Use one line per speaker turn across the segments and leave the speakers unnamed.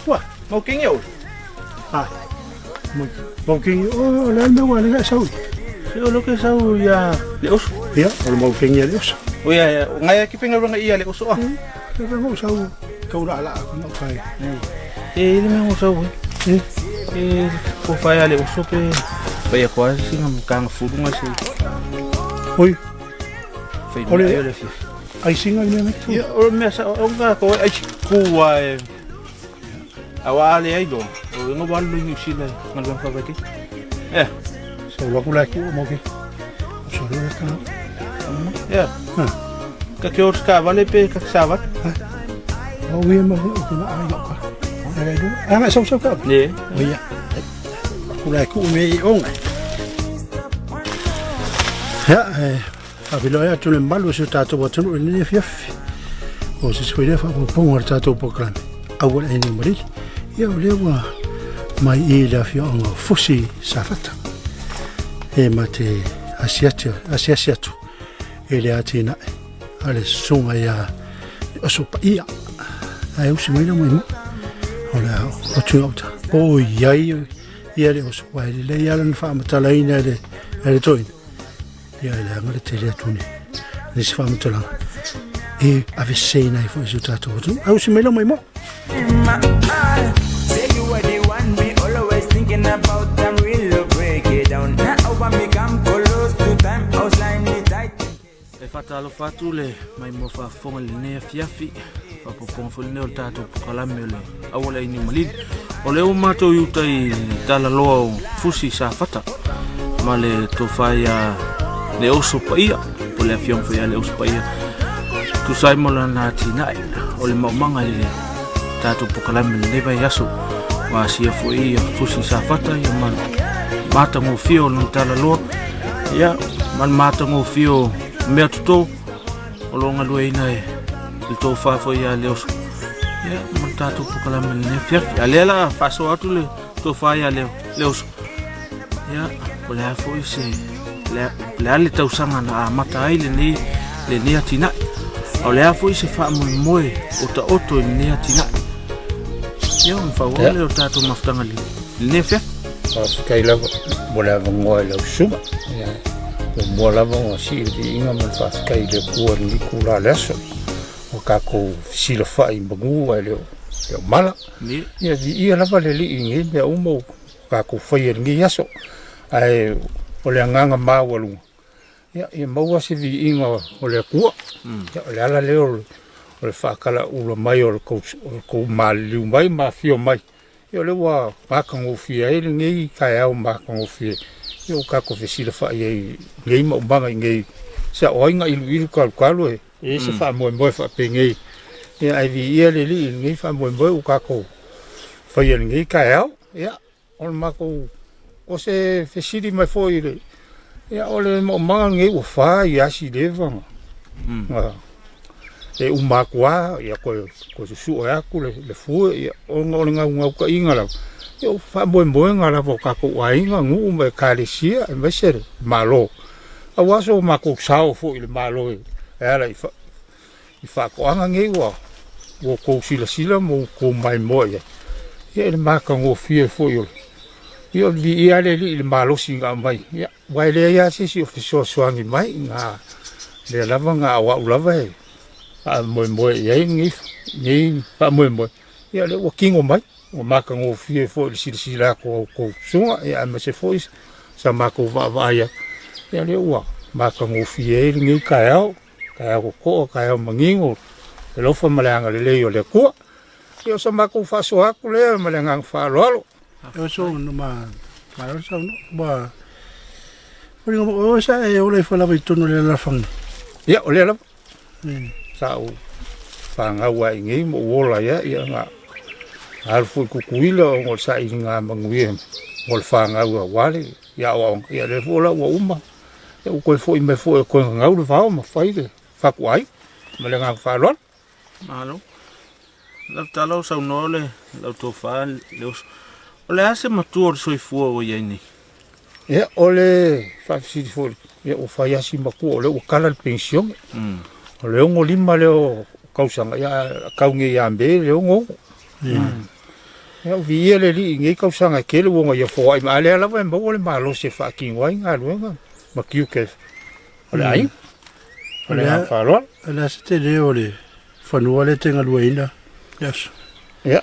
Ua, mau kingi o.
Ah. Mau kingi o le mea ua le sau.
Se o lo ke sau ia le oso.
Ia, o le mau kingi le oso.
O ia, ia, ngai ki penga ranga ia le oso a.
E ka ngau sau kau la la ku ngau kai.
E le mea ngau sau e. E ko fai ale oso pe fai ko a singa kanga furunga se.
Oi.
Fai
Ole-
le le fi.
Ai singa le mea
Ia o mea sa o nga ko ai ku wa e. Awa ale ai do. O nga walu ni sila ngalwan fa ba ki. Eh.
Sau la ku la ki o mau ki. Sau le ka.
Yeah.
Ha.
Ka ke ors ka vale pe ka savat.
O ia ma o ku na ai ka. Ai do. Ai nga sau sau ka.
Ne.
O ia. Ku la ku me i onga. Ya, eh, faafiloai atu le mamalu o si o tatou atunuu i lenei afiafi. O se sui lea faaopoopoga o le tatou polokalame, aua le aini o Malili. Ia o lea ua mai i le afioaga o Fusi Safata. E ma te asiasi, asiasi atu i le atinae a le susuga ia Oso Paia. Ae usi mai la mai mo. O le o tu auta. O iai ia le oso. Wa e lelei ala na faamatalaina e le, e le toina. Ia e leaga le tele atu ni nisi faamatalaga e aveseina ai foi si o tatou atunuu. Ae usi mai lau maimoa.
Say you are the one me always thinking about. I'm real break it down. Now I me come close to time. I was lying it tight.
E faatalofa atu le maimoa faafofoga i lenei afiafi, faaopoopoga foi lenei o le tatou polokalame o le Auala i Niumalili. O lea ua matou i uta i Talaloa o Fusi Safata ma le tofa ia le oso paia, po le afioga foi ia le oso paia, tusa ai mo lana atinae o le maumaga i le tatou polokalame i lenei vaiaso. Ua asia foi ia Fusi Safata ia ma matagofie o lona Talaloa, ia ma le matagofie o mea toto o lo o galueina e le tofa foi ia le oso. Ia, ma le tatou polokalame i lenei afiafi. A lea la faasoa atu le tofa ia le, le oso. Ia, o le a foi se le, le a le tausaga na amata ai lenei lenei atinae. A o le a foi se faamoemoe o taoto i lenei atinae. Ia, ona faaauau lea o le tatou mafutaga i lenei afiafi.
Faafetai lava mo le avanoa i lau susuga. Ia, muamua lava ona sii le viiga ma le faafetai i le Atua i lenei itula o le aso. Ua tatou fesilafai i manu ae le o mala. Ia viia lava le Alii i nei mea uma ua tatou faia i lenei aso. Ae o le agaga maualuga, ia, ia maua se viiga o le Atua. Ia, o le ala lea o le faatalaula mai o le tou maliliu mai ma afio mai. Ia o lea ua matagofie ai lenei taeao matagofie. Ia ua tatou fesilafai ai i nei maumaga i nei saoaiga iluilu talutalu e i ai se faamoemoe faapenei. Ia ae viia le Alii i lenei faamoemoe ua tatou faia i lenei taeao. Ia o le matou, o se fesili mai foi i le, ia o le maumaga lenei ua fa i asi leva na e uma atu lava, ia toe susue atu le fue, ia, ona o le naunautaiga lava, ia o faamoemoega lava o tatou aiga, nuu ma ekalesia aemaise le Malo, aua so matou sao foi i le Malo e ala i faatoaga nei ua outou silasila ma ua outou maimoa i ai, ia i le matagofie foi o le, ia o le viia lava le Alii i le malosi na aumai, ia, aua e leai lava se isi o fesoasoani mai, na lea lava na o au lava e faamoemoe i ai lenei faamoemoe, ia o lea ua tino mai, ua matagofie foi i le silasila atu a outou susuga, ia aemaise foi sa matou vaavaai atu, ia o lea ua matagofie ai lenei taeao, taeao totoa, taeao manino, le alofa ma le agalelei o le Atua. Ia o sa matou faasoa atu lea ma le agaga faaaloalo.
E so no ma ma o sa no ma o sa e ola ifo lava i tonu le lalafaga.
Ia o lea lava. Sa ou fanau ai nei ma ou ola ia ia na alu foi i Tutuila ona o le sailiga manuia mo le fanau aua le aoaoga. Ia lea foi la ua uma. Ia ua toe foi mai foi e toe gagau le vao ma fai le fatuaiga ma le agaga faaaloalo.
Malo. Lau tala o saunoa le lau tofa le oso. O le a se matua o le soifua ua i ai nei?
Ia, o le faafesili foi, ia ua fai lava si matua, o lea ua kala le penisione. O le 65 lea o tausaga, ia tau nei ia Me le 66. Ia, ua viia le Alii i nei tausaga e tele ua ona ia foai mai, a o lea lava e maua le malosi e faatino ai galuega ma tiute o le aiga. O le agaga faaaloalo.
O le a se tele o le fanua lea e te galueaiina le aso?
Ia,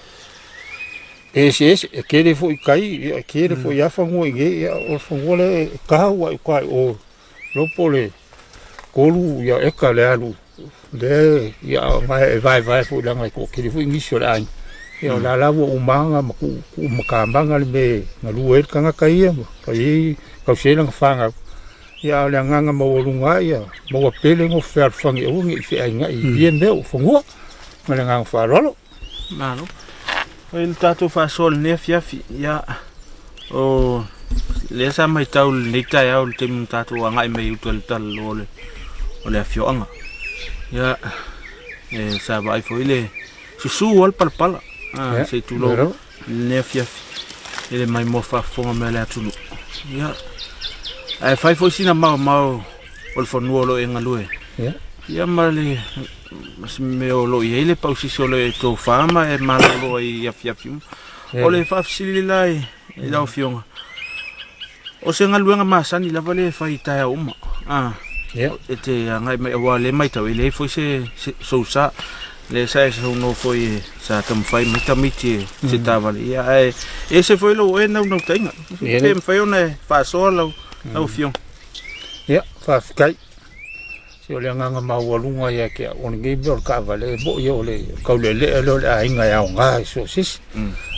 e eseese, e tele foi tai, ia, e tele foi lava fanua i inei, ia, o le fanua lea e tau lava i uta i o, iloa po o le 3 ia eka le alu lea, ia, ma e vaevae foi leaga e toatele foi nisi o le aiga. Ia, o la la ua uma lava ona matuu tuumatamaga le mea e galue ai le tagata ia ma fai ai, tausi ai lana fanau. Ia, a o le agaga maualuga lava ia maua pea le nofo fealofani aua ne i feainai i ia mea o fanua. Ma le agaga faaaloalo.
Malo. Oi le tatou faasoa i lenei afiafi, ia, o lea sa matau i lenei taeao i le taimi na tatou agai mai i uta i le talaloa o le, o le afioaga. Ia, e, sa vaai foi le susu lava le palapala, ah, se i tulou i lenei afiafi i le maimoa faafofoga mai a le atunuu. Ia, ae fai foi sina maomao o le fanua o lo o e galue. Ia ma le ma se mea o lo o i ai le pausisi o lo o e tofa ma e malolo ai i afiafi uma. O le faafesili la i lau Afioga, o se galuega masani lava lea e fai i taeao uma, e te agai mai aua o lea e matau e leai foi se sousa, lea sa e saunoa foi sa taumafai mai tamaiti e se taavale, ia ae ese foi lou oe naunautaiga, pe mafai ona e faasoa lau Afioga.
Ia, faafetai. Se o le agaga maualuga ia te au, o lenei mea o le taavale, e moni o le taulealea lea o le aiga e aoga i so o se isi.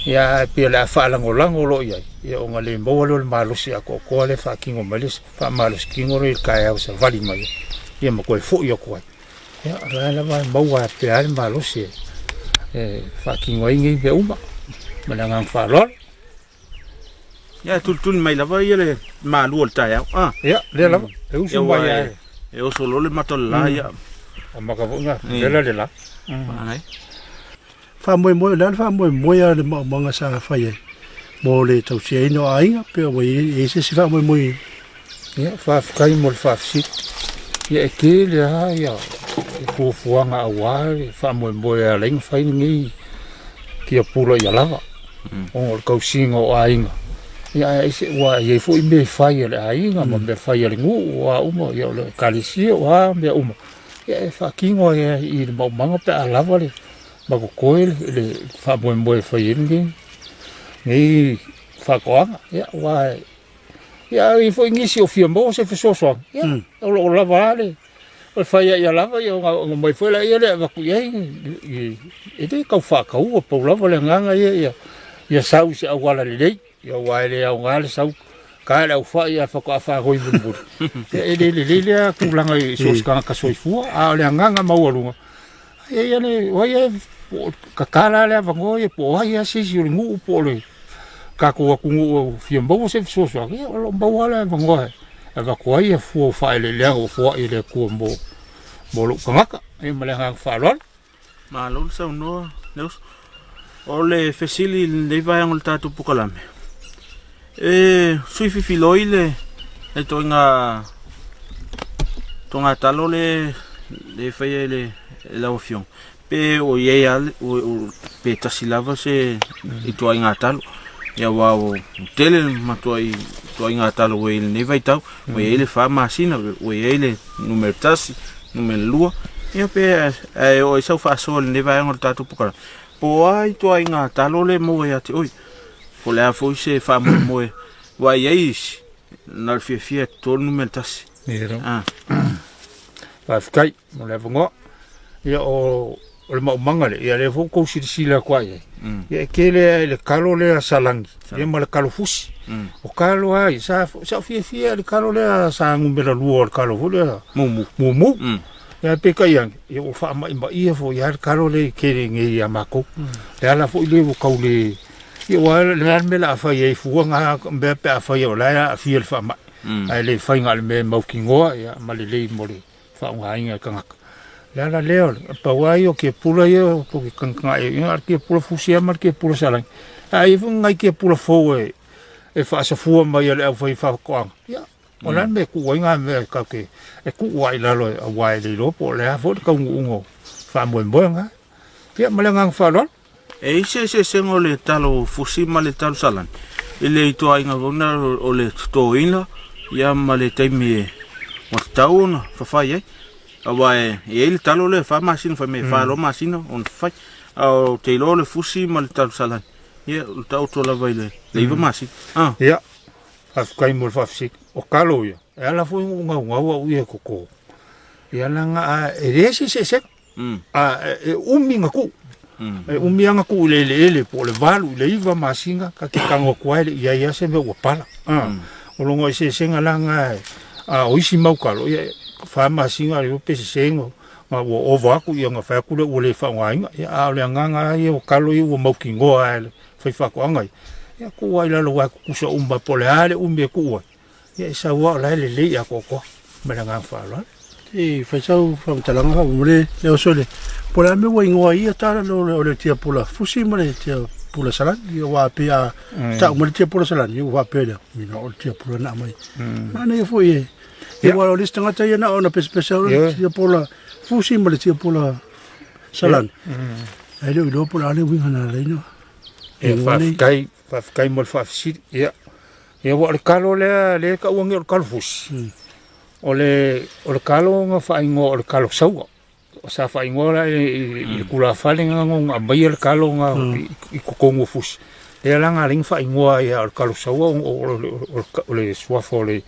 Ia ae pei o le a faalagolago loa i ai, ia ona le maua lea o le malosi atoatoa lea e faatino mai le faamalosi tino lea i le taeao e savali mai ai, ia ma toe foi atu ai. Ia o la e lava e maua pea le malosi e faatino ai nei mea uma. Ma le agaga faaaloalo.
Ia, e tulituli mai lava ia le malu o le taeao. Ah.
Ia, lea lava. E usu mai lava.
E oso loa le mata o le la, ia.
Amata foi ona vela le la.
Ai.
Faamoemoe, o le a le faamoemoe a le maumaga sa fai ai mo le tausiaina o aiga pe ua i ai se isi faamoemoe?
Ia, faafetai mo le faafesili. Ia, e tele lava ia fuafuaga aua le faamoemoe e ala ai ona fai lenei tiapula ia lava, ona o le tausiga o aiga. Ia, ae aise ua i ai foi mea e fai a le aiga ma mea fai a le nuu, o a uma, ia o le ekalesia, o a mea uma, ia e faatino ai i le maumaga pe a lava le ma totoe le faamoemoe e fai ai lenei faatoaga. Ia, aua Ia, a i ai foi nisi o fia maua se fesoasoani, ia, o lo o lava lava le, o le fai ai ia lava, ia ona aumai foi laia lea e avatu i ai, e le tau faataua, pau lava le agaga ia, ia, ia sau i se auala lelei, ia aua e le aoga le sau, ta le aufai ae faatoa faagoi mulimuli. Ia, e le lelei lea tulaga i so o se tagata soifua, a o le agaga maualuga, ia, ia le, o ai e, po o tatala le avanoa ia, po o ai lava se isi o le nuu po o le tatou atunuu e fia maua se fesoasoani, ia o lo o maua lava le avanoa e avatu ai fua o faaeleeleaga ua foai e le Atua mo, mo lou tagata. Ia ma le agaga faaaloalo.
Malo le saunoa Leos. O le fesili i lenei vaega o le tatou polokalame, e sui fifiloi le le ituaiga togatalo le le faia e le e lau afioga pe o i ai lava pe tasi lava se ituaiga talo. Ia aua ua tele le matuai ituaiga talo ua i ai i lenei vaitau, ua i ai le fa masina, ua i ai le numera tasi, numera lua, ia pe ae oo ai sau faasoa i lenei vaega o le tatou polokalame, po o a ituaiga talo le maua ia te oe, po o le a foi se faamoemoe, aua e i ai isi na o le fiafia e toto le numera tasi.
Ia. Faafetai mo le avanoa. Ia o o le maumaga lea, ia lea foi ua tou silasila atu ai ai. Ia e tele lava i le kalo lea salani, ia ma le kalo fusi. O kalo lava ia, sa sa ou fiafia i le kalo lea sa numera lua o le kalo foi lea
Mumu.
mumu. Ia ae peitai ane, ia ua faamaimaia foi lava le kalo lea i tele nei ia matou. Le ala foi lea ua tau le ia aua o le a le mea o le a fai ai fua na mea pe afai o la e aafia i le faamai, ae le fai na o le mea e mautinoa ia ma lelei mo le faaaogaina e tagata. O le ala lea, pau lava ia o tiapula ia tou te tagatagai ai, na o le tiapula fusi lava ma le tiapula salani. A i ai foi ni nai tiapula fou e faasafua mai e le aufaifaatoaga, ia, o le a le mea e tuu ai na mea tatou te, e tuu lava i lalo aua e le iloa po o le a foi le taunuuga o faamoemoe na. Ia ma le agaga faaaloalo.
E i ai se eseesega o le talo fusi ma le talo salani i le ituaiga foi lena o le totoina ia ma le taimi e ua tatau ona fafai ai. Aua e i ai le talo lea e fa masina fai mai e fa loa masina ona fafai. A ou te iloa o le fusi ma le talo salani, ia o le taoto lava i le 9 masina. Ah.
Ia, faafetai mo le faafesili. O talo ia, e ala foi ona ou naunau au ia e toto. Ia leaga a e leai se eseesega. A e umi ona tuu. E umi lava ona tuu i le eleele po o le 8 i le 9 masina ta te tago atu ai e le i ai lava se mea ua pala. O lona eseesega la lena, a o isi mau talo, ia e 4 masina le pe sese na ua ova atu ia ona fai atu lea ua le faaaogaina. Ia a o le agaga lava ia o talo ia ua mautinoa lava e le faifaatoaga ia, ia tuu lava i lalo aua e tutusa uma po o le a le umi e tuu ai. Ia e sau lava o la e lelei atoatoa ma le agaga faaaloalo.
E fai sau faamatalaga faamolemole le oso le po o le a mea ua igoa ai ia tala o le tiapula fusi ma le tiapula salani aua pei a tau mai le tiapula salani ua faapea lea mina o le tiapula na aumai. Manaia foi e aua o le isi tagata ia na ona pesepese o le tiapula fusi ma le tiapula salani. Ae le o iloa po o le a le uiga na ala ai ona
igoa nei. Faafetai, faafetai mo le faafesili. Ia, Ia ua o le kalo lea lea e taua nei o le kalo fusi, o le o le kalo na faaigoa o le kalo saua. Sa faaigoa la i le tulafale na ona aumaia le kalo na i totonu o fusi. Lea la na ala ai ona faaigoa ai o le kalo saua ona o le suafa o le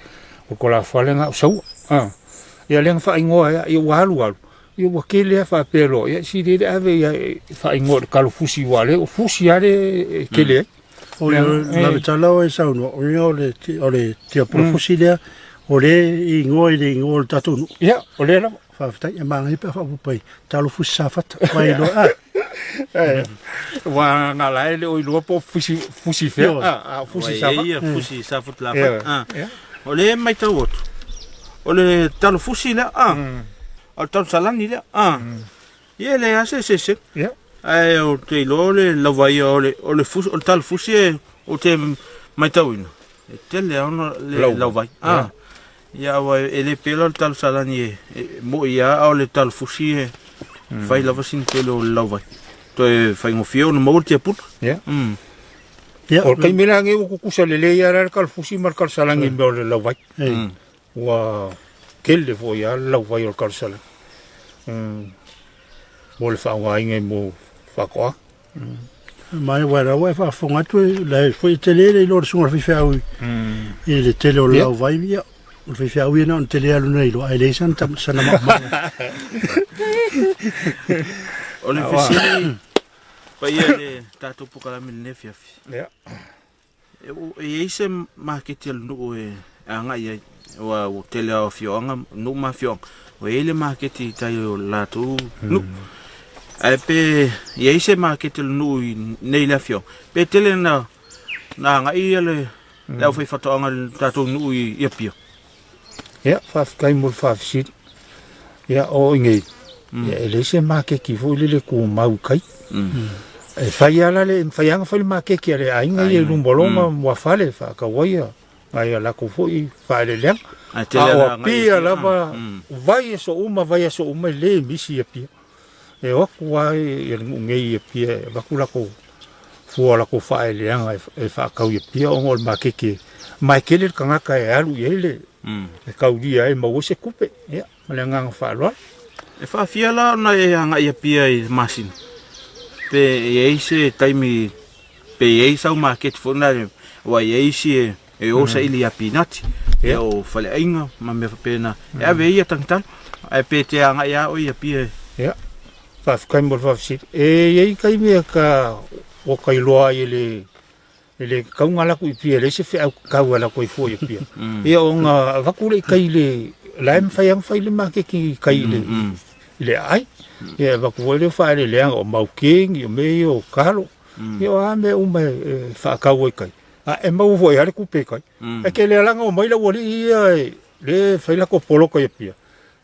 tulafale na o Saua. Ia lea na faaigoa ai, ia ua alu alu, ia ua tele lava faapea loa, ia sili ai le ave ia faaigoa i le kalo fusi aua o lea o fusi lava lea e tele ai.
O le lavetala o e saunoa, o le o le tiapula fusi lea, o le igoa i le igoa o le tatou nuu.
Ia, o lea lava.
Faafetai, e manaia pe a faaopoopo ai, talo fusi Safata, ua iloa,
a. Ua na la e le o iloa po o fusi, fusi fea, a, a fusi Safata.
Ua i ai fusi Safata lafata, a. O lea e matau atu, o le talo fusi lea, a, o le talo salani lea, a. Ia e leai lava se eseesega.
Ia.
Ae ou te iloa o le lava ia o le, o le fusi, o le talo fusi e, ou te matauina, e tele lava ona le
Lau.
lauvai. Ah. Ia aua e le pela le talo salani e, e moi lava, a o le talo fusi e fai lava sina tele o le lauvai. Toe faigofie ona maua le tiapula.
Ia.
Ia,
O le taimi la lenei ua tutusa lelei lava la le talo fusi ma le talo salani i mea o le lauvai. Ua tele foi lava le lauvai o le talo salani mo le faaaogaina mo faatoaga.
Ma e uae ua e faafofoga atu e la e foi e tele le iloa o le susuga i le faifeau i le tele o le lauvai, ia, o le faifeau ia na ona tele alu nei loa ae leai sana sana maumauga.
O le fesili paia i le tatou polokalame i lenei afiafi.
Ia.
E i ai se maketi a le nuu e agai ai, aua ua tele lava o afioaga, nuu ma afioaga, ua i ai le maketi i tai o le latou nuu. Ae pe i ai se maketi a le nuu i nei le afioaga, pe tele na agai ia le aufaifaatoaga i le tatou nuu i Apia?
Ia, faafetai mo le faafesili. Ia, o i nei, ia, e leai se maketi foi lele tumau i tai. E fai lava la le, e mafai lava ona fai le maketi a le aiga ia i luma loa ma muafale e faatau ai nai a latou foi faaeleeleaga.
Ae tele
A o
lava na agai i
Apia
Apia.
lava, vaiaso uma, vaiaso uma e le misi i Apia. E o atu lava i le nuu nei i Apia e avatu latou fua o latou faaeleeleaga e faatau i Apia ona o le maketi ma e tele le tagata e alu i ai le e taulia ai e maua ai se tupe. Ia, ma le agaga faaaloalo.
E faafia la ona e agai i Apia i le masina? Pe i ai se taimi, pe i ai sau maketi foi lena aua e i ai isi e o saili ia pinati, ia o faleaiga ma mea faapena, e ave ai ia tagitalo, ae pe te agai lava oe i Apia e.
Ia, faafetai mo le faafesili. E i ai taimi e ka ua ta iloa ai e le e le tatau ona alu atu i Apia e leai se feau tatau e alu atu ai fua i Apia. Ia ona avatu lea i tai i le la e mafai lava ona fai le maketi i tai i le i le aai. Ia e avatu foi lea o faaeleeleaga o maukeni, o mea ia o kalo. Ia o a mea uma e faatau ai i tai. A e maua foi lava le tupe i tai. Ae tele lava la ona omai le aualii ia e le fai latou poloka i Apia.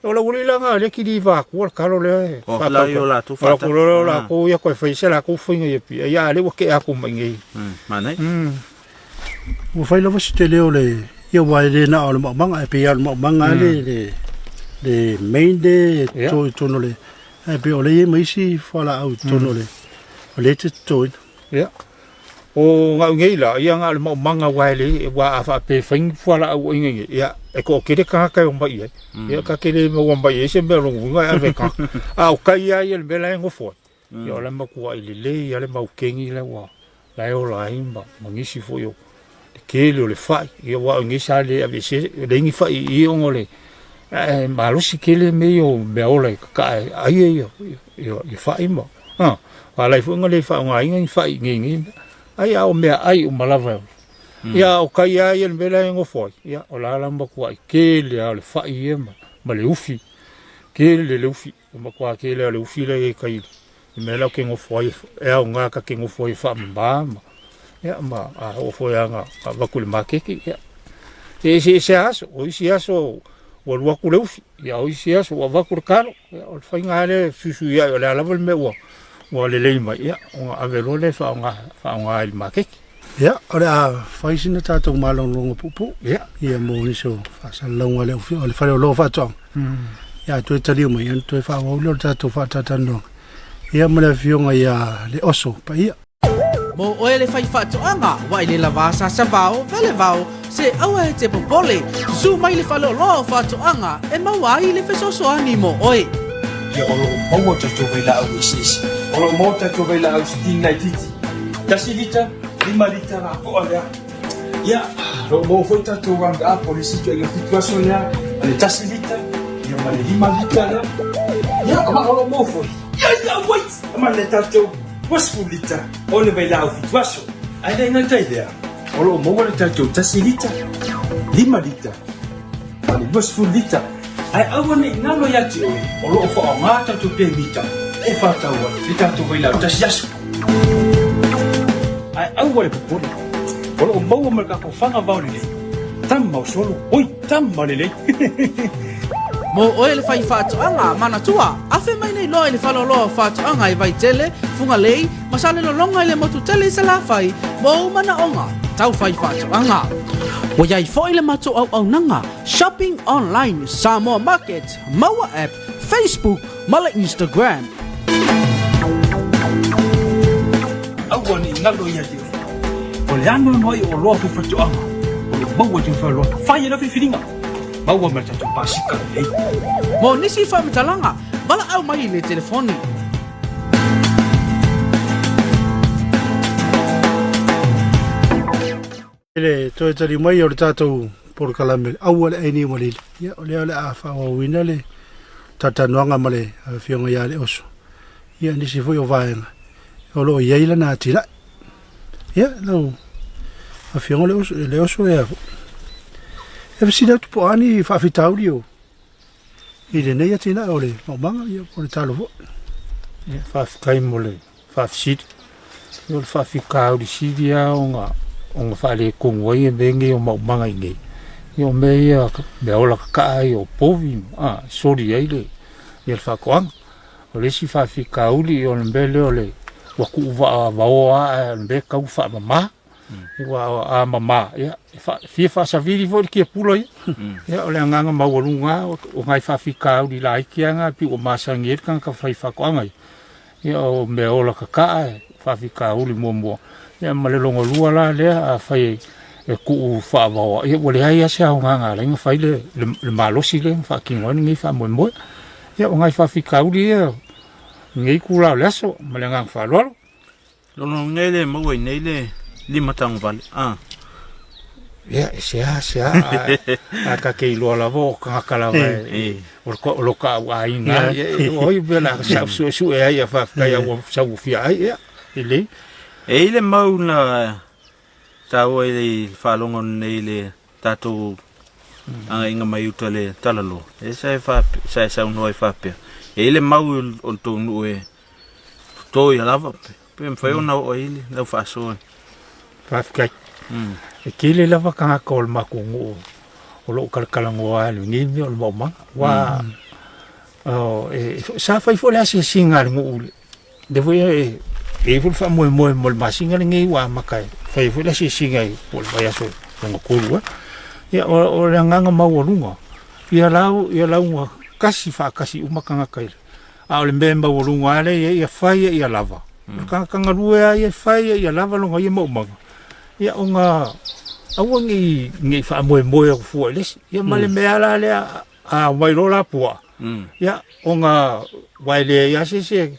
O le aualii la lena lea e kiliva atua le kalo lea e
O la i o latou
O latou lea o latou ia toe fai se latou faiga i Apia. Ia a lea ua tea atu mai i inei.
Manaia.
Ua fai lava si tele o le ia aua e le na o le maumaga ae pei lava o le maumaga lava le le le main le i totonu o le ae pei o lea e i ai ma isi fualaau i totonu o le O lea e te totoina.
Ia. O ga'u nei la, ia na o le maumaga aua e leai, aua a faapea e fai ni fualaau aiga nei, ia, e toatele tagata e omai i ai. Ia, ta te le maua mai ai se mea o lona uiga e ave e tagata. A o tai lava ia i le mea la e nofo ai, ia o la e matuai lelei lava le maukeni la ua, la e ola ai ma, ma nisi foi o le tele o le fai. Ia aua o nei sa le aveesea, e leai ni fai i i ona o le, ae malosi tele mea ia o meaola e kaka'a e ai e ia, ia, ia fai ma, a, ala ai foi ona le faaaogaina ni fai i nei nei mea. Ai a o meaai uma lava. Ia a o tai lava ia i le mea la e nofo ai, ia o la la matuai tele lava o le fai ia ma, ma le ufi. Tele le ufi, ua matua tele lava o le ufi la e i ai i tai i le mea la ou te nofo ai, e aoga ta te nofo ai e faamama ma, ia ma a oo foi lava ina avatu i le maketi, ia e eseese lava aso. O isi aso ua alu atu le ufi, ia o isi aso ua avatu le talo. Ia o le faiga lava lea e fesuisuiai, o le a lava le mea ua ua lelei mai, ia ona ave loa lea e faaaoga faaaoga i le maketi.
Ia, o le a fai sina tatou malologa puupuu. Ia, ia mo nisi o faasalalauga a le o le fale o loa faatoaga. Ia, a toe taliu mai, ona toe faaauau lea o le tatou faatalatalanoaga. Ia, ma le afioga ia Leoso Paia.
Mo oe le fai faatoaga, ua i le lava sasavao, velevao, se aua e te popole. Susu mai le faleoloa o faatoaga e maua ai le fesoasoani mo oe.
Ia o lo o maua tatou vailaau eseese. O lo o maua tatou vailaau sitini laitiiti, 1 lita, 5 lita lapoa lea. Ia, o lo o maua foi tatou round up o le isi ituaiga 7 aso lea, ma le 1 lita, ia ma le 5 lita lea. Ia, ma o lo o maua foi, ia, ia, wait! Ma le tatou 20 lita o le vailaau 7 aso. Ae le gata i lea, o lo o maua le tatou 1 lita, 5 lita, ma le 20 lita. Ae aua ne i galo ia te oe, o lo o faaaoga tatou pemita e faatau ai le tatou vailaau tasi aso. Ae aua le popole, o lo o maua ma le tatou faga vao lelei, tama o solo, oi, tama lelei!
Mo oe le fai faatoaga, manatua, afe mai nei loa i le faleoloa o faatoaga i Vaitele, Fugalei, ma Salelologa i le motu tele i Salafai mo ou manaoga tau fai faatoaga. Ua i ai foi le matou auaunaga Shopping Online Samoa Market, Maua App, Facebook ma le Instagram.
Aua ne i galo ia te oe. O le anoanoai o oloa faifatoaga o lo o maua i tau faleoloa. Fai e lau filifiliga. Maua ma le tatou pasika lelei.
Mo nisi faamatalaga, valaau mai i le telefoni.
I le toe tali mai o le tatou polokalame aua le aini malili. Ia, o lea o le a faaauauina le talatalanoaga ma le afioga ia Leoso. Ia, nisi foi o vaega o lo o i ai lana atinae. Ia, lau afioga Leoso, Leoso e e fesili atu po o a ni faafitauli o i lenei atinae o le maumaga, ia, po o le talo foi.
Ia, faafetai mo le faafesili. Ia, o le faafitauli sili lava ona ona faaletonu ai mea nei o maumaga i inei, ia o mea ia meaola kakaa ia o povi a e soli ai le ia le faatoaga. O le isi faafitauli o le mea lea o le ua tuu vaoa lava ae o le mea e tatau ona faamama. Aua a mama, ia, e fia faasavili foi le tiapula ia. Ia, o le agaga maualuga lava o nai faafitauli laiti lava na pei ua masani ai le tagata faifaatoaga ia. Ia, o meaola kakaa e faafitauli muamua, ia ma le lona lua la lea, afai e tuu faavaoa, ia ua leai lava se aoga na ala ai ona fai le malosi lea na faatino ai lenei faamoemoe. Ia, o nai faafitauli ia i lenei itula o le aso ma le agaga faaaloalo.
Lona nei le maua i nei le limatagavale a.
Ia, e sea, sea, a ta te iloa lava o tagata lava e, o o lo ta'u aiga, ia, o ai mea la sa suesue ai ia faafetai a ua sauofia ai, ia, e lelei.
E i ai le mau na taua i le faalogo nei le tatou agaiga mai uta le talaloa, e sa e faapea, sa e saunoa ai faapea, e i ai le mau o le tou nuu e toto ia lava, pe mafai ona oo ai le lau faasoa.
Faafetai. E tele lava tagata o le matou nuu o lo o talatalanoa i lenei mea o le maumaga. Aua sa fai foi le asiasiga a le nuu lea foi e i ai foi le faamoemoe mo le masina lenei ua amata e fai ai foi le asiasiga i po o le vaiaso lona tolu ea. Ia o le agaga maualuga ia lau ia lauga tasi faatasi uma tagata i le a o le mea e maualuga lava lea e i ai ia fai ia lava. O le tagata galue lava ia e fai ia lava lona ia maumaga, ia ona aua ne i faamoemoe atu fua i le isi. Ia ma le mea la lea a omai loa la puaa, ia ona aua e leai lava se isi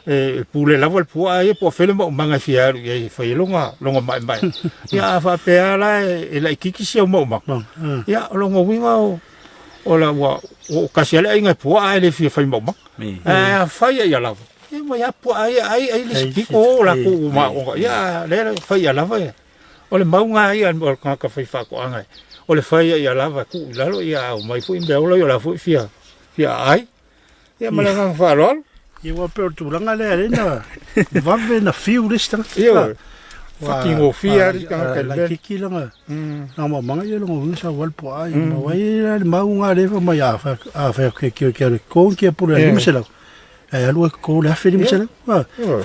e pule lava le puaa ia po o fea le maumaga e fia alu i ai e fai ai lona maemae. Ia a faapea lava la e laitiiti si au maumaga, ia o lona uiga o la ua tasi lava le aiga e puaa ae le fia fai maumaga. Ae a fai ia lava, ia mai lava puaa ia ai ai le isi pito o latou maoga. Ia lea e fai ia lava ia. O le mauga ia o le tagata faifaatoaga, o le fai ia lava tuu i lalo ia aumai foi meaola ia o la foi fia aai. Ia ma le agaga faaaloalo.
Ia ua pei o le tulaga lea lea na vave na fiu le isi tagata.
Ioe. Fatigofie lava le isi tagata i le mea.
Laitiiti lana maumaga ia lona uiga sau ai le puaa ia maua ai le mau na lea fai mai a fai atu ke ke alu e toto le kiapula e 500 ae alu e toto le 1500.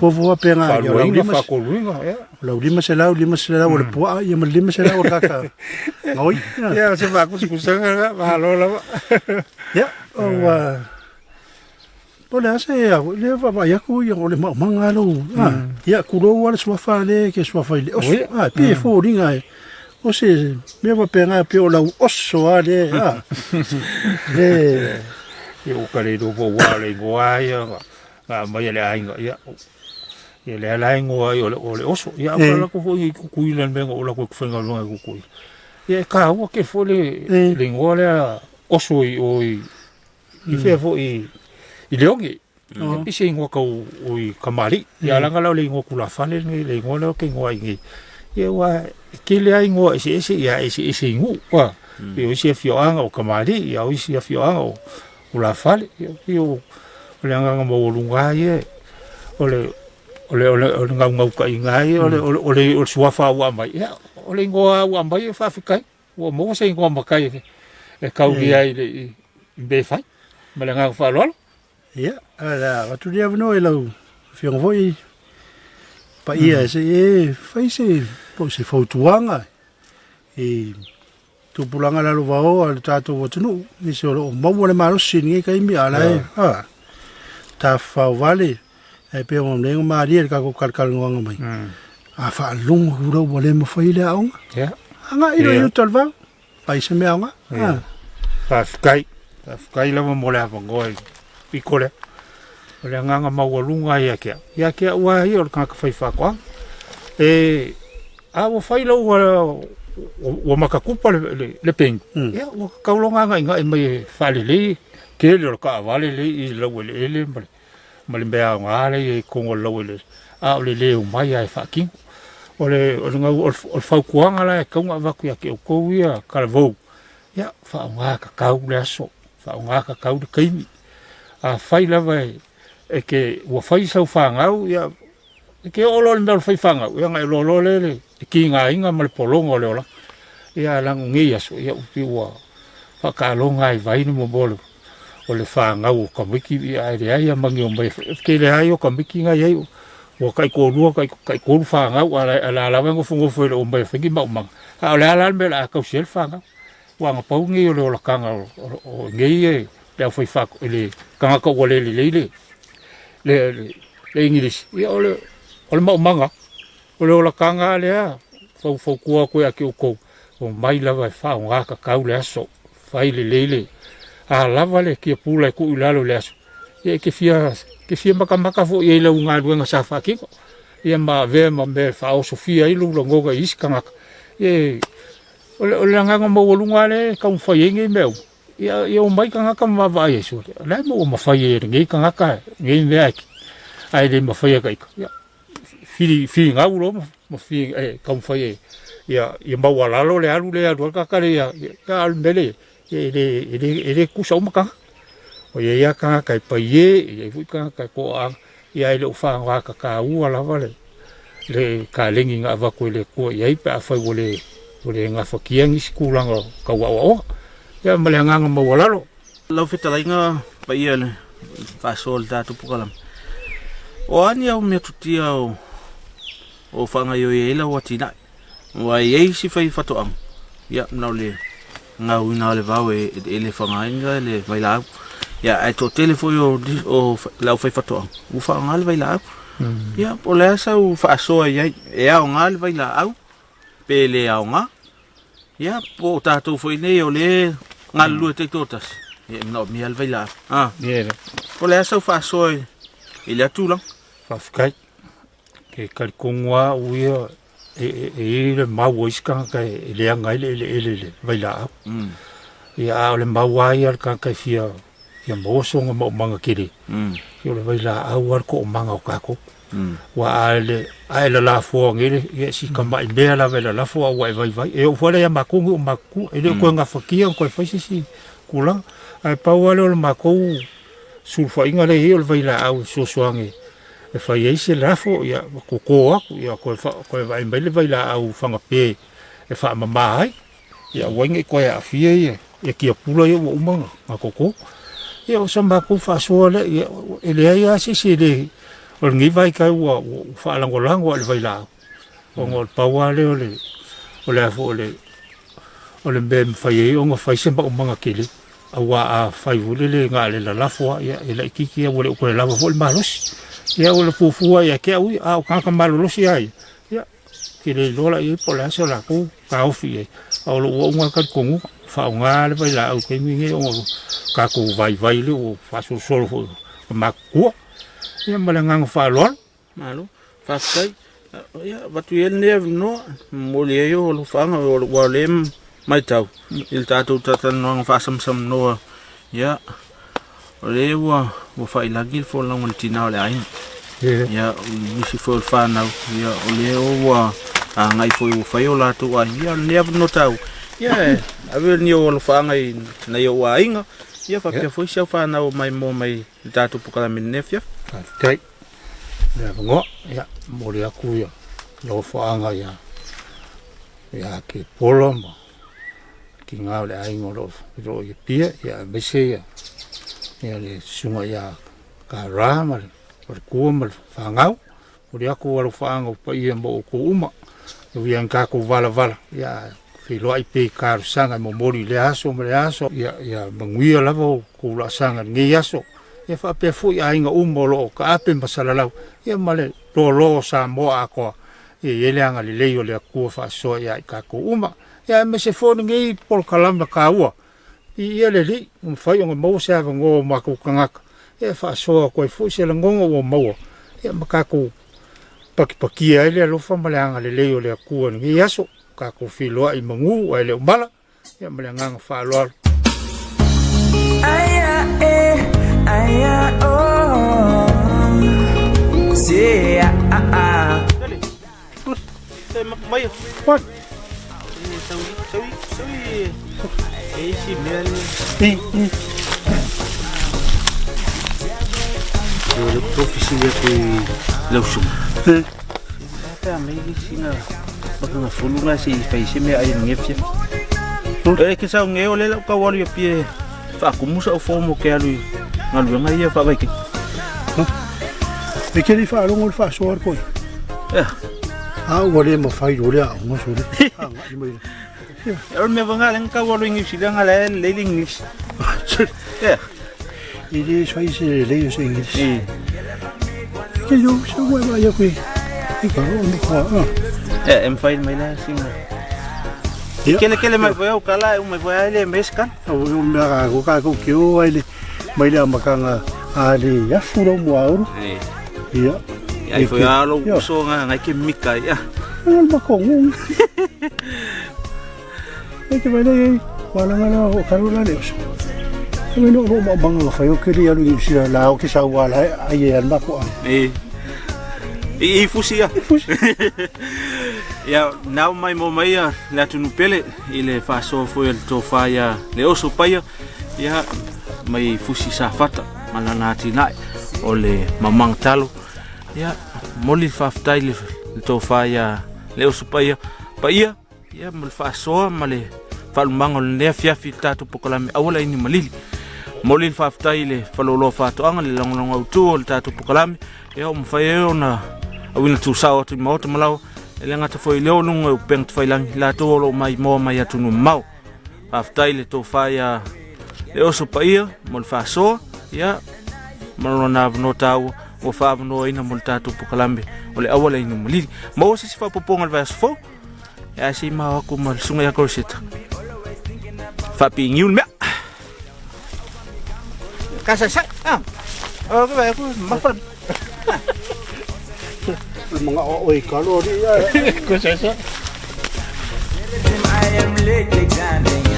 Fuafua faapena ia lau
Faaluaina, faatoluina, ia.
Lau 500, 500 o le puaa ia ma le 500 o le kaka gaoi.
Ia, o se faakusikusaga lena, malo lava.
Ia, ua po o le a se lea vaavaai atu ia o le maumaga lou ia tulou lava le suafa lea e te suafa i le oso. E pei e foliga e o se mea faapena e pei o lau oso lava lea
le Ia ua ta le iloa po ua le igoa ia na aumai e le aiga, ia, ia lea la e igoa ai o le oso. Ia, a ua latou foi i Tutuila i le mea na ou alu atu ai ou te faigaluega i Tutuila. Ia e taua tele foi le igoa lea oso i o i fea foi i Leone. E pei se igoa tau o i kamali'i. Ia leaga la o le igoa tulafale lenei, le igoa lea ou te igoa ai nei. Ia aua e tele lava igoa eseese, ia eseese i nuu. Pei o isi afioaga o kamali'i, a o isi afioaga o tulafale. Ia pei o le agaga maualuga lava ia, o le naunautaiga lava ia, o le suafa ua aumai, ia o le igoa lava ua aumai e faafetai. Ua maua se igoa matai e taulia ai i mea e fai. Ma le agaga faaaloalo.
Ia, o le a avatu lenei avanoa i lau Afioga foi paia se i e fai se po o se fautuaga i tupulaga lalovaoa o le tatou atunuu, nisi o lo o maua le malosi i lenei taimi a o la e tafafao vale ae pei ona nei malie le tatou talatalanoaga mai. A faalogo atu loa ua le mafai le aoga, agai loa i uta o le vao, fai se mea aoga.
Faafetai, faafetai lava mo le avanoa i le pito lea. O le agaga maualuga ia te au, ia te au lava ia o le tagata faifaatoaga. E, a ua fai lau ua matatupa le peni, ia ua tatau loa ona agaigai mai e faalelei tele o le taavale lea i laueleele ma le mea aoga lea i totonu o le laueleele, a o le le omai lava e faatino. O le fautuaga la e tatau ona avatu ia te outou ia talavou, ia faaaoga tatau le aso, faaaoga tatau le taimi. Afai lava e te ua fai sau fanau, ia e te oo loa i le mea o le fai fanau, ia ona e iloa loa lea le tigaina ma le pologa o le olaga. Ia leaga o nei aso, ia pei ua faataaloga lava i vai le mea o le fanau o tamaiti, ia ae leai lava ma ni omai e fai. O le tele lava ia o tamaiti na e i ai ua taitoalua taitolu fanau, a o la e lava e nofonofo e le o omai e fai ni maumaga. A o le a la le mea o le a tausi ai le fanau? Aua na pau lenei o le olataga o nei le aufaifaatoaga, le tagata ua le lelei le igilisi, ia o le maumaga, o le olataga lava lea, faufautua atu ia te outou, omai lava e faaaoga tatau le aso, fai lelei le, a lava le tiapula e tuu i lalo i le aso, ia e te fia matamata foi i ai i lau galuega sa faatino, ia ma avea ma mea e faaosofia ai lou lagona i isi tagata. Ia o le agaga maualuga lava lea e taumafai ai nei mea uma, ia omai tagata ma vaavaai ai, sole, o le a le mea ua mafai ai e lenei tagata lenei mea ae le mafai e ita. Ia finau loa ma taumafai e ia maualalo le alu lea e alu ai le tagata lea, a o le mea lea e i ai, e le tutusa uma tagata. E i ai lava tagata e paie, e i ai foi tagata e toaaga, ae le o faaaoga lava le kalegi na avatu e le Atua i ai pe afai ua le gafatia nisi tulaga tau aoaoga. Ia ma le agaga maualalo.
Lau fetalaiga paia i le faasoa o le tatou polokalame, o a ni au meatutia o faagaoioi ai lau atinae? Aua e i ai isi fai faatoaga, ia na o le gauina o le vao e le faaaogaina le vailaau. Ia ae toatele foi o le aufaifaatoaga ua faaaoga le vailaau. Ia, po o le a sau faasoa i ai, e aoga le vailaau pe le aoga. Ia, po o tatou foi nei o lea e galulue taitoatasi, ia e manaomia le vailaau. Ah.
Ia le.
Po o le a sau faasoa i lea tulaga?
Faafetai. Ke talitonu lava au ia e i ai le mau a isi tagata e leaga ai le eleele i le vailaau. Ia a o le mau lava ia a le tagata e fia fia maua sona maumaga tele, ia o le vailaau lava le toomaga o tatou. Aua a le a e lalafoa nei le ia si tamai mea lava e lalafo a ua e vaivai. E oo foi la ia matou nei o matutua, e le o toe gafatia ona toe fai se isi tulaga. Ae pau lava lea o le matou sulufaiga lea e i ai o le vailaau e fesoasoani e fai ai se lafo, ia toto atu, ia toe, toe vaai mai le vailaau fagape e faamama ai, ia aua ai ne i toe aafia ia, ia tiapula ia ua uma ona toto. Ia o sa matou faasoa lea, ia, e leai lava se isi e le, o lenei vaitau ua, ua faalagolago lava i le vailaau, ona o le pau lava lea o le, o le a foi o le, o le mea e mafai ai ona fai se maumaga tele. Aua a fai foi lele na o le lalafo lava, ia e laitiiti lava ua le o toe lava foi le malosi. Ia o le fuafua ia te au ia, a o tagata malolosi lava ia, ia, ou te le iloa la i ai po o le a se latou taofi i ai. A o lou au lena talitonuga, faaaoga le vailaau i le taimi lenei ona o le tatou vaivai lea ua faasolosolo foi i matutua. Ia ma le agaga faaaloalo.
Malo, faafetai. Ia, avatu ia lenei avanoa, momoli ai ou alofaaga, aua o lea e matau i le tatou talatalanoaga faasamasamanoa, ia, o lea ua failagi le folauga i le tina o le aiga. Ia, o nisi foi o le fanau, ia, o lea ua agai foi ua fai o latou aiga. Ia, o lenei avanoa taua, ia, ave ni ou alofaaga i nai ou aiga, ia, faapea foi si au fanau o maimoa mai i le tatou polokalame i lenei afiafi.
Faafetai. Le avanoa, ia, momoli atu ia nofoaga ia ia Kepola ma tina o le aiga o lo o i Apia, ia aemaise ia ia le susuga ia Kara ma le faletua ma le fanau. Momoli atu alofaaga o paia ma outou uma, e ui lava ina tatou valavala, ia feiloai pea i talosaga e momoli i lea aso ma lea aso, ia, ia manuia lava outou laasaga i lenei aso. Ia faapea foi aiga uma o lo o taape ma salalau, ia ma le loaloa o Samoa atoa, ia i ai le agalelei o le Atua faasoa ia i tatou uma. Ia aemaise foi lenei polokalame taua, viia le Alii, ua mafai ona maua se avanoa o matou tagata e faasoa atu ai foi se lagona ua maua, ia ma tatou pakipakia ai le alofa ma le agalelei o le Atua i lenei aso, tatou feiloai i manu ae le o mala. Ia ma le agaga faaaloalo.
What?
Tofisili atu i lau susuga. Pe a mai le sina bakanga fulu nga se i fai se mea ai nge fia. E ke sau nge o le lau kau alu ia pie whaakumu sa o fōmo ke alu i galuega ia whaavaike.
E ke li whaalongo le whaasoa le koe.
Ea.
A ua le mawhai lo le aonga so le. A ngai mai le.
E o mea vanga lenga kau alu i New Zealand nga le le le English. Ea.
I le fai se lelei o se English.
E.
Ke yo se ua mai ia koe. I ka ro ni koa. Ah.
Ea, e mwhai mai la singa.
Ia.
Kele kele mai foi au kala e umai foi ai le meskan.
O o mea ka ko ka ko ke o ai le mai le amakanga a le afu ro mo auru.
E.
Ia.
Ai foi alo uso nga ngai ke mika ia.
Ai ma ko ngu. E ke mai nei wala nga la o karu la le oso. E mai no no ma banga nga whai o ke li alu i usira la o ke sa wala ai e al mako ai.
E. I fusi ia.
Fusi.
Ia nau mai mo mai ia le atunu pele i le faasoa foi a le tofa ia le oso paia ia mai fusi safata ma lana atinae o le mamanga talo ia moli le faafetai le tofa ia le oso paia paia ia ma le faasoa ma le faalumaga o lenei afiafi i le tatou polokalame aua le aini malili. Momoli le faafetai i le faleoloa faatoaga le lagolago autu o le tatou polokalame ia ua mafai ai ona auina tusao atu i maota ma laoa e le gata foi i lea o luga o upega tafailagi latou o lo o maimoa mai atunuu mamao. Faafetai i le tofa ia le oso paia mo le faasoa ia ma lona avanoa taua. ua fa'aavanoaina mo le tatou pokalame o le auala inu malili. Maua se isi faaopoopoga o le vaiaso fou, ae se i mao aku ma le susuga ia Koriseta. Faapiigiu le mea. Kasaisai, ah. O ke vai aku mafa.
Le magao o i kalo alii ae.
Ko sa sa.
I am lately chanting.